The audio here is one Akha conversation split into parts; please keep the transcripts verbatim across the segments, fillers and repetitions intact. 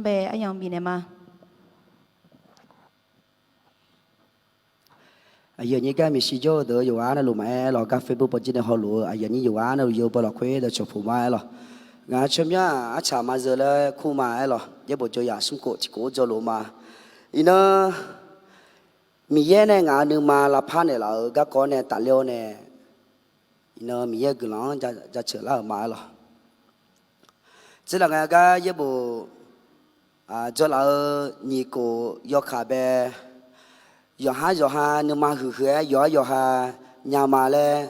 bae aryamq bifnaeq ma. Aqyuif aqnyir gar maeqshi jawr-eu deuq-eu yawqghaq navluf maqaer lawq, gar Facebook pawjir nae hawluf-eu aqyuif aqnyir yawqghaq navluf yawbae lafkhoer dawqcawq puq ma aer lawq. Ngaq tsawrmyanr-aq artsaq maqzeu laer kur ma aer lawq, yaerbof jawryaq smrkhof tiqkhof-anr jawrluf ma. Iqnan Miqyaer nae ngaq-euq nuima lavpar naeqlaf-euq garkawv nae tafler-awr nae, iqnan Miqyaer-euq guiqlanq-anr jaceuq lar-euq ma aer lawq. Tserlaf ngae gar yaerbof jawrlaf-eu nyiq khof yawkaq bae, yawqhar yawqha nuima huiqhuiq-aer yawqhar yawqha nya ma laer,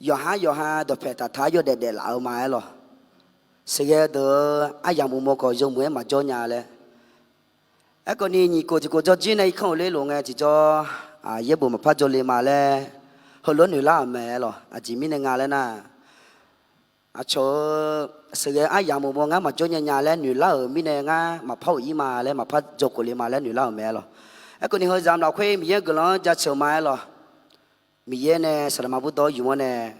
yawqhar yawqha dawqpaeq taqtaq-aer yawdaef daeflaf-eu ma aer lawq. Sheuqghae-eu deuq-eu aryamq uqmov khawf yawmuiq-aer maqjawr nya laer. Aerkhawf ni nyiq khof tiq khof jawrjir nae irkanr-euq ler lof ngae tiqjawr yaerbof maqpar jawrle ma laer heulof-aer noeqlar-euq mae aer lawq. Aqjeq mirnae nga laer nar, aqcawq-eu sheuqghae aryamq uqmov ngar maqjawr nya nya laer noeqlar-euq mirnae ngar maqpar ghof-ir ma laer maqpar jawrkhof le ma laer noeqlar-euq mae aer lawq. Aerkhawf ni heuzaq lafkhoer Miqyaer-euq guiqlanq-anr jaceuq ma aer lawq. Miqyaer nae saqlaqma burdawr ymq-anr nae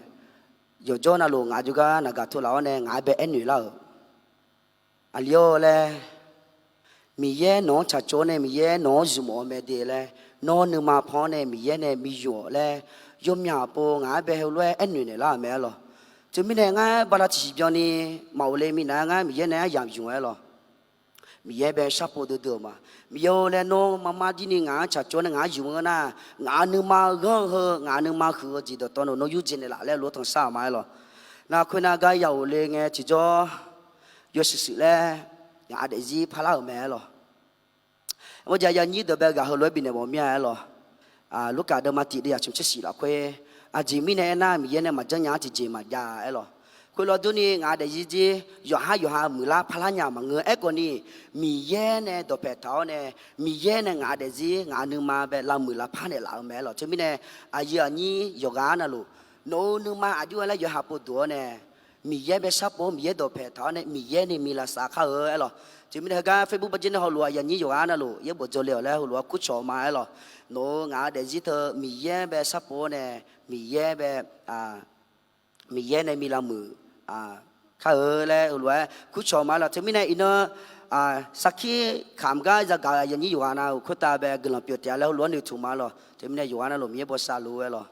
yawqjawr navluf ngaq jawrgar naqgaq tov laf-awr nae ngaq-aer bae aernoeq lar-euq, aqli-awr laer, Miqyaer nawq-anr tsaqtsov-awr nae Miqyaer nawq-anr zmq mawf-eu mae de laer, nawr nuima pan-awr nae Miqyaer nae bi ymq-awq laer, yawmyaq pov ngaq-aer bae heulof-aer aernoeq naeqlar-euq mae aer lawq. Teumirnae ngar bala tiqsiq byanni maqghofle minav-aer ngar Miqyaer nae aryamq ymq aer lawq. Miqyaer bae sharpov duidui-euq ma. Miqyaer-or laer nawr marmar jir ni ngaq-anr tsaqtsov-awr nae ngaq-anr ymq-eu nar, ngaq-euq nuima ghanr-eu heu ngaq-euq nuima huiq-eu jeq dawqtawvluf nawr yurdzae naeqlaf laer lof-aer tanqsar-euq ma aer lawq. Nar khoernar gar ya ghofle ngae tiqjawr yawshuif shuif laer ngaq-euq daefzir parlar-euq mae aer lawq. Mawrjaq yanyir deuq bae ghaq heulof-aer bifnaeq mawf mir-a aer lawq. Lurkaf deuvma tiq deuvyaq tsmq tser shif lafkhoer, aqjeq mirnae aernar Miqyaer nae maqjanr nya-anr tiqjeq maqjav aer lawq. Khoerlof durni ngaq-euq daefzir jir yawqhar yawqha muiqlar parlar nya maqngeur. Aerkhawf ni Miqyaer nae dawqpaeq taq-awr nae, Miqyaer nae ngaq-euq daefzir ngaq-euq nuima bae lavmuiq lavpar naeqlaf-eu mae aer lawq. Teumirnae aqyuif aqnyir yawqghaq navluf nawq-euq nuima aqjox-aer laer yawqha povduq-awr nae, Miqyaer bae sharpov-awr Miqyaer dawqpaeq taq-awr nae Miqyaer nae mi lavsav kar-eu aer lawq. Teumirnae heugar Facebook pawjir nae hawluf aqyuif aqnyir yawqghaq navluf yaerbof jawrle-awq laer heulof-aer kurcawq ma aer lawq. Nawq-euq ngaq-euq daefzir teu Miqyaer bae sharpov-awr nae Miqyaer bae Miqyaer nae mi lavmuiq kar-eu laer heulof-aer kurcawq ma aer lawq. Teumirnae iqnan sarkir kamq gar yagaq-eu aqyuif aqnyir yawqghaq navluf khoertav bae guiqlanq pyeuf taef-a laer heulof-aer noeqtmq ma aer lawq. Teumirnae yawqghaq navluf Miqyaer bosav luf aer lawq.